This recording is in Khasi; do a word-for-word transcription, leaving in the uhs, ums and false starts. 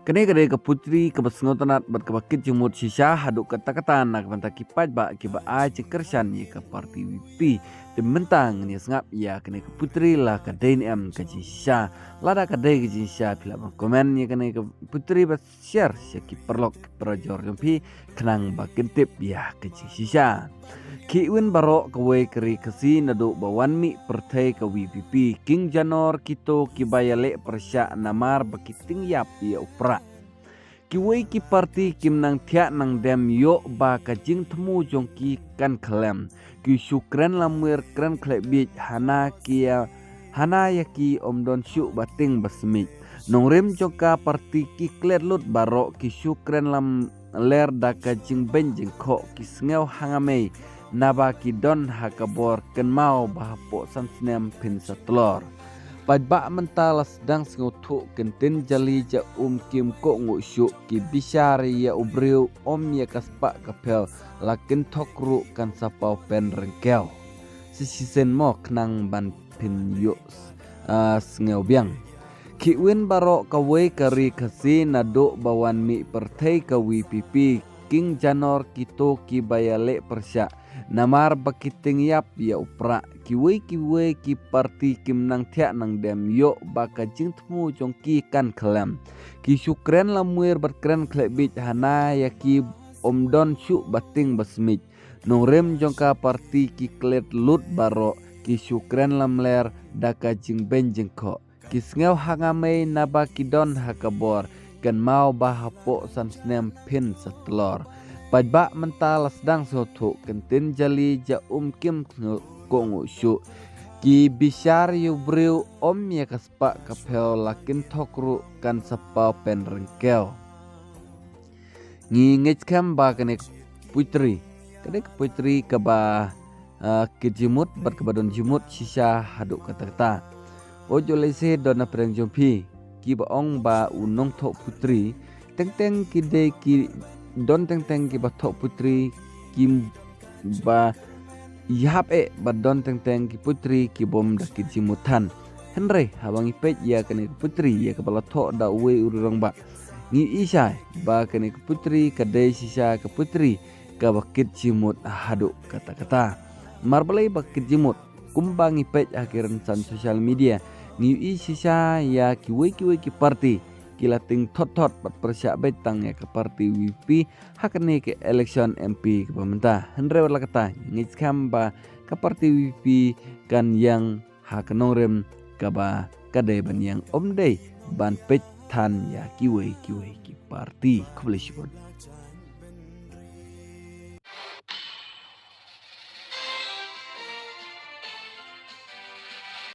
Kane ka dei ka poetry kaba sngewtynnat bad kaba kit jingmut shisha haduh katta katta na ka bynta ki paidbah kiba ai jingkyrshan ïa ka party VPP. Te mynta ngin ïa sngap ïa kane ka poetry la ka dei ne em ka jingshisha. Lada ka dei ka jingshisha phi lah ban comment ïa kane ka poetry bad share sha ki paralok ki parajor jong phi khnang ba kin tip ïa ka jingshisha. Khie win baroh kawei ka ri Khasi naduh ba wan mih pyrthei ka VPP. King Janor kito kiba ïaleh pyrshah namar ba ki tieng ïap ïa u prah. Kiwei ki party kim nang thiah nang dem ïoh ba ka jingthmu jong ki kan khlem. Ki shu kren lamwir kren khleh biej hana ki ïa, hana ïa ki ym don shuh ba tieng ba smit. Nongrim jong ka party ki klet lut baroh ki shu kren lamler da ka jingbeiñ jingkhoh ki sngew hanga mei naba ki don ha ka bor kynmaw ba hapoh san snem phin sa tlor. Paidbah mynta la sdang sngewthuh kin tin jali ja um kim kohnguh shuh ki bishar ïa u briew ym ïa ka spah ka phew la kin thok ruh kan sa paw pen ryngkew. Shisien mo khnang ban phin ïoh, ah, sngew biang. Khie win baroh kawei ka ri Khasi naduh ba wan mih pyrthei ka VPP. King Janor kito kiba ïaleh pyrshah namar ba ki tieng ïap ïa u prah. Kiwei kiwei ki party kim nang thiah nang dem ïoh ba ka jingthmu jong ki kan khlem. Ki shu kren lamwir bad kren khleh biej hana ïa ki ym don shuh ba tieng ba smit. Nongrim jong ka party ki klet lut baroh ki shu kren lamler da ka jingbeiñ jingkhoh. Ki sngew hanga mei naba ki don ha ka bor kynmaw ba hapoh san snem phin sa tlor. Paidbah mynta la sdang sngewthuh kin tin jali ja um kim kohnguh shuh. Ki bishar ïa u briew ym ïa ka spah ka phew la kin thok ruh kan sa paw pen ryngkew. Ngi ngeit skhem ba kane ka poetry, kane ka poetry kaba, ah, kit jingmut bad kaba don jingmut shisha haduh katta katta. Oi jolei se don na pyrshang jong phi kiba ong ba u nongthoh poetry teng teng ki dei ki don teng teng kiba thoh poetry kiba ïahap eh ba don teng teng ki poetry ki bym da kit jingmut than. Hynrei haba ngi peit ïa kane ka poetry ïa kaba la thoh da uwei u rangbah, ngi ïohi shai ba kane ka poetry ka dei shisha ka poetry kaba kit jingmut haduh katta katta. Namar balei ba kit jingmut? Kumba ngi peit ha ki rynsan social media ngi ïohi shisha ïa kiwei kiwei ki party ki la tieng thot thot bad pyrshah beit tang ïa ka party VPP ha kane ka election MP kaba mynta. Hynrei wat la katta ngi ngeit skhem ba ka party VPP kan ïeng ha ka nongrim kaba ka dei ban ïeng, ym dei ban peit than ïa kiwei kiwei ki party. Khublei shibun.